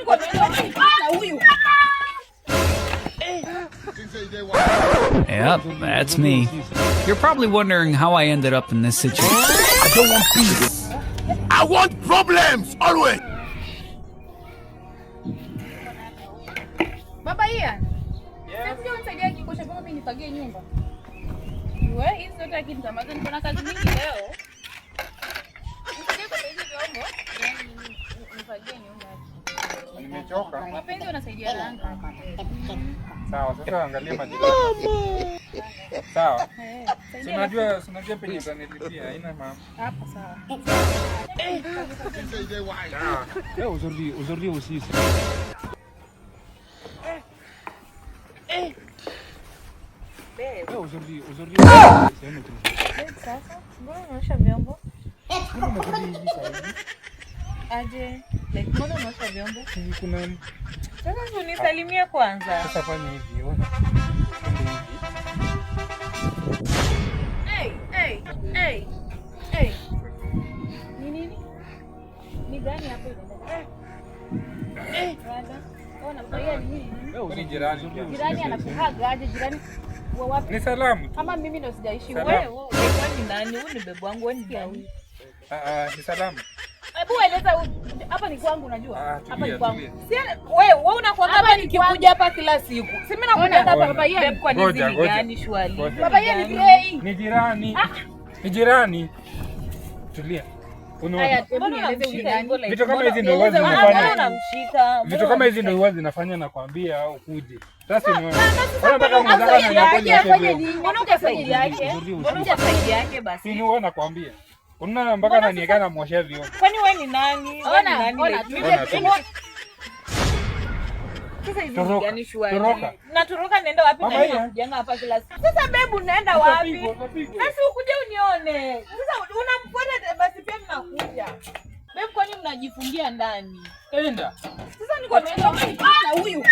niko na huyu. Yep, that's me. You're probably wondering how I ended up in this situation. I don't want peace. I want problems always. Baba Ian. Yes. Sasa unisaidia kikosha vyombo mimi nifagie nyumba. Wewe hizi zote lakini nitamaliza, niko na kazi nyingi leo. Nisaidie kwa hizi vyombo. Nifagie nyumba. Nimechoka. Mapenzi wanasaidiana. Sawa, sasa angalia majirani. Sawa. Eh, Si saidia. unajua penye utanilipia, haina mambo. Hapo sawa. Sawa. Eh, aujourd'hui aussi. Babe, Eh, aujourd'hui, c'est un autre jour. babe, sasa mbona unaosha vyombo? Mbona umekuja hivi saa hizi? Aje, like mbona unaosha vyombo? Hivi kuna Sasa si unisalimie kwanza. Sasa fanya hivi, ona. Twende hivi. Hey, hey, hey. Hey. Ni nini? Ni gani hapo inaendelea? Eh. Rada. Ona baba Ian ni nini? Eh, Ni jirani aujourd'hui pia. aussi. Jirani anakuhaga aje jirani wa wapi? Ni salamu tu. Ama mimi ndo sijaishi. Salamu. Wewe, wewe wewe ni nani? Wewe ni babe wangu, wewe ni nani? Ah, ah, ni salamu. Hebu eleza hapa ni kwangu unajua. Ah, Hapa ni tulia, kwangu. tulia. Si wewe, wewe unakuanga Hapa hapa ni nikikuja hapa kila siku. Si mimi nakuja Ona, hapa. baba Ian. Babe, kwa nini Ngoja, ni ngoja. gani shwali? Ngoja. Baba Ian ni gay. Ni jirani. Ni jirani. Tulia. Unaona? Haya, hebu Mbona nieleze huyu unamshika nani? hivyo like? Vitu kama mbona- hizi ndio huwa mbona zinafanya- unamshika? Vitu kama hizi ndio huwa zinafanya nakwambia ukuje. Sasa unaona. Ona mpaka Mbona mwenzako saidi ananiambia yake nioshe afanye vyombo. nini? Mbona uko saidi yake? Aujourd'hui Mbona aussi. uko saidi yake basi? Si ni huwa nakwambia. Unaona mpaka ananiweka namwoshea vyombo. Kwani wewe ni nani? Wewe ni Ona, nani? ona, Like, tulia. Ona, mimi- Sasa hizi ni Toroka, gani shwali? toroka. Natoroka naenda wapi Mama na yeye Ian. anakujanga hapa kila siku? Sasa babe unaenda wapi? Utapigwa, utapigwa. Sasa ukuje unione. Sasa unamfuata basi pia mnakuja. Babe kwani mnajifungia ndani? Enda. Sasa niko Na huyu.